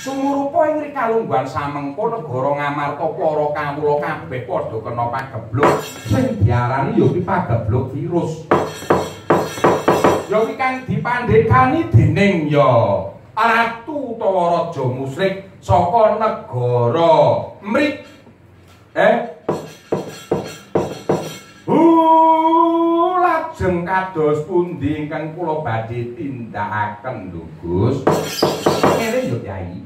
Sumurupa ing rikalungguhan samengko negara Ngamarta para kawula kabeh padha kena pagebluk sing diarani ya kuwi pagebluk virus. Ya kuwi kang dipandhekani dening ya ratu utawa raja musyrik saka negara Mrik. Lajeng kados pundi ingkang kula badhe tindakaken lho Gus? Ngene yo Kyai.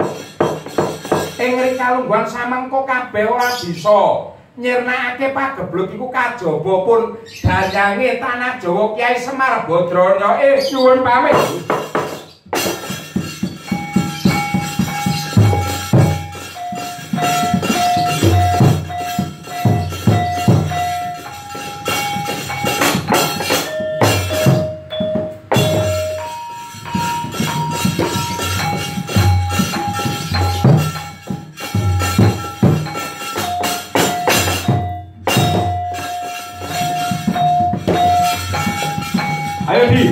Ing rikalungguhan samengko kabeh ora bisa nyirnakake pagebluk iku kajaba pun danyange tanah Jawa Kyai Semar Badrana. Nyuwun pamit. Ayo di.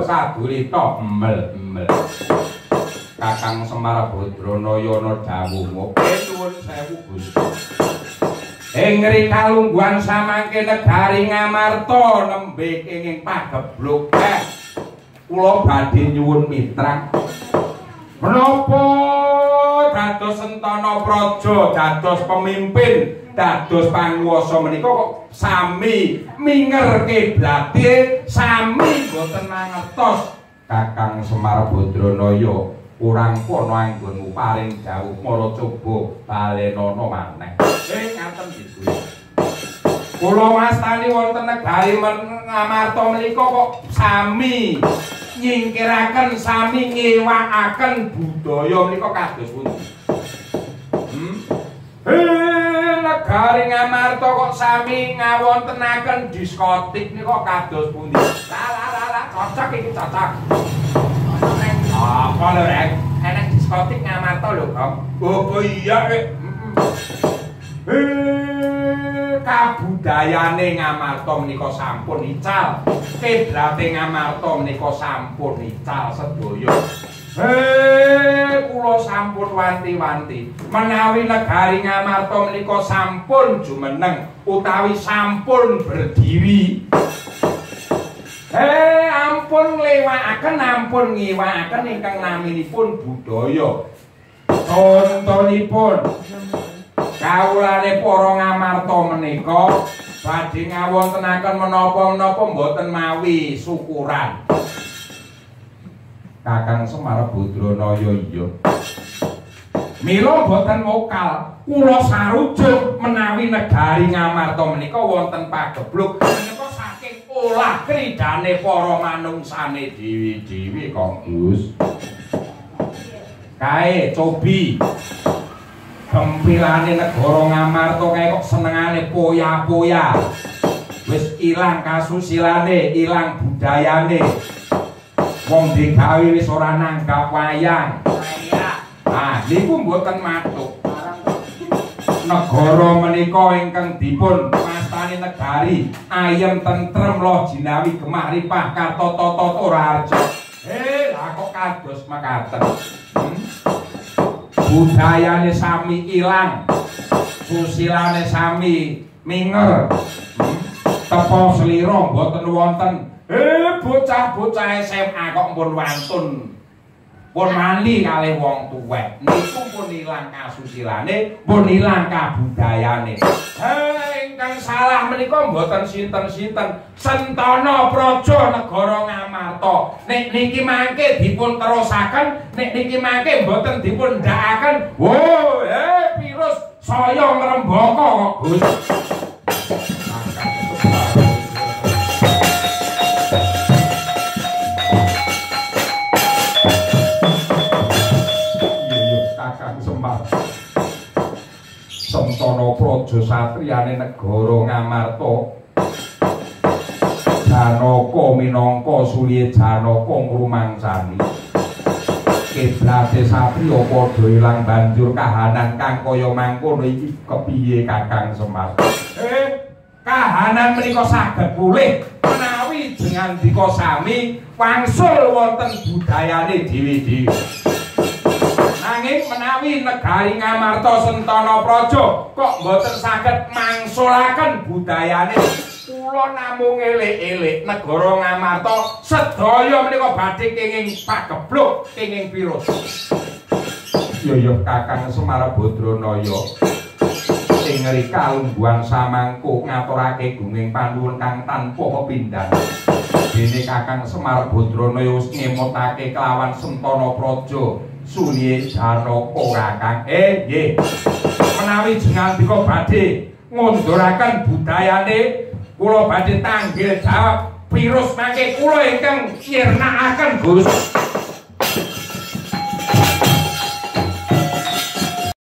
Sadurita mel-mel. Kakang Semar Badranayana dawuh nuwun sewu Gusti. Ing rikalungguhan samangke negari Ngamarta nembe kenging pagebluk. Kula badhe nyuwun mitrang. Menapa dados Sentana Praja, dados pemimpin, dados panguwasa menika kok sami minger kiblate, sami boten mangertos. Kakang Semar Badranaya kurang kono anggonmu paling jauh mara coba balenono maneh. Ngaten nggih Gusti. Kula wastani wonten negari Ngamarta menika kok sami nyingkiraken, sami ngewakaken budaya menika kados pundi? Negari Ngamarta kok sami ngawontenaken diskotik nika kados pundi? La cocok iki cocok. Apa lho rek? Enek diskotik Ngamarta lho, Gong. Oh iya rek. Kabudayane Ngamarta menika sampun ical. Kiblate Ngamarta menika sampun ical sedaya. Kula sampun wanti-wanti menawi negari Ngamarta menika sampun jumeneng utawi sampun berdiri. Ampun nglewakaken, ampun ngiwakaken ingkang naminipun budaya. Contonipun kawulane para Ngamarta menika badhe ngawontenaken menapa-menapa mboten mawi syukuran. Kakang Semar Badranaya iya. Mila mboten mokal, kula sarujuk menawi negari Ngamarta menika wonten pagebluk menika saking olah kridane para manungsane dewi-dewi kok Gus. Kae cobi gempilane negara Ngamarta kae kok senengane poya-poya. Wis ilang kasusilane, ilang budayane. Wong digawe wis ora nanggap wayang. Ah, niku mboten matuk. Negara menika ingkang dipun wastani budayane negari ayem tentrem loh jinawi gemah ripah karta tata raharja. Lah kok kados mekaten. Budayane sami ilang, susilane sami minger. Tepa slira mboten wonten. Bocah-bocah SMA kok pun wantun. Pun wani kalih wong tuwek. Niku pun ilang kasusilane, pun ilang kabudayane. Ingkang salah menika mboten sinten-sinten. Sentana Praja negara Ngamarta. Nek niki mangke dipun terusaken, nek niki mangke mboten dipun ndhakaken. Wo, virus saya ngrembaka kok, Gus. Sentana Praja satriyane negara Ngamarta. Janaka minangka suliye Janaka ngrumangsani. Kiblate satriya padha ilang banjur kahanan kang kaya mangkono iki kepiye Kakang Semar? Kahanan menika saged pulih menawi jengandika sami wangsul wonten budayane dhewe-dhewe. Nanging menawi negari Ngamarta Sentana Praja kok mboten saged mangsulaken budayane, kula namung elik-elik negara Ngamarta sedaya menika badhe kenging pagebluk kenging virus. Ya Kakang Semar Badranaya ing rika lungguhan samangko ngaturake gunging panuwun kang tanpa pepindhan. Dene Kakang Semar Badranaya wis ngemotake kelawan Sentana Praja suliye Janaka Kakang. Nggih. Menawi jengandika badhe ngunduraken budayane, kula badhe tanggil jawab virus mangke kula ingkang nyirnakaken, Gus.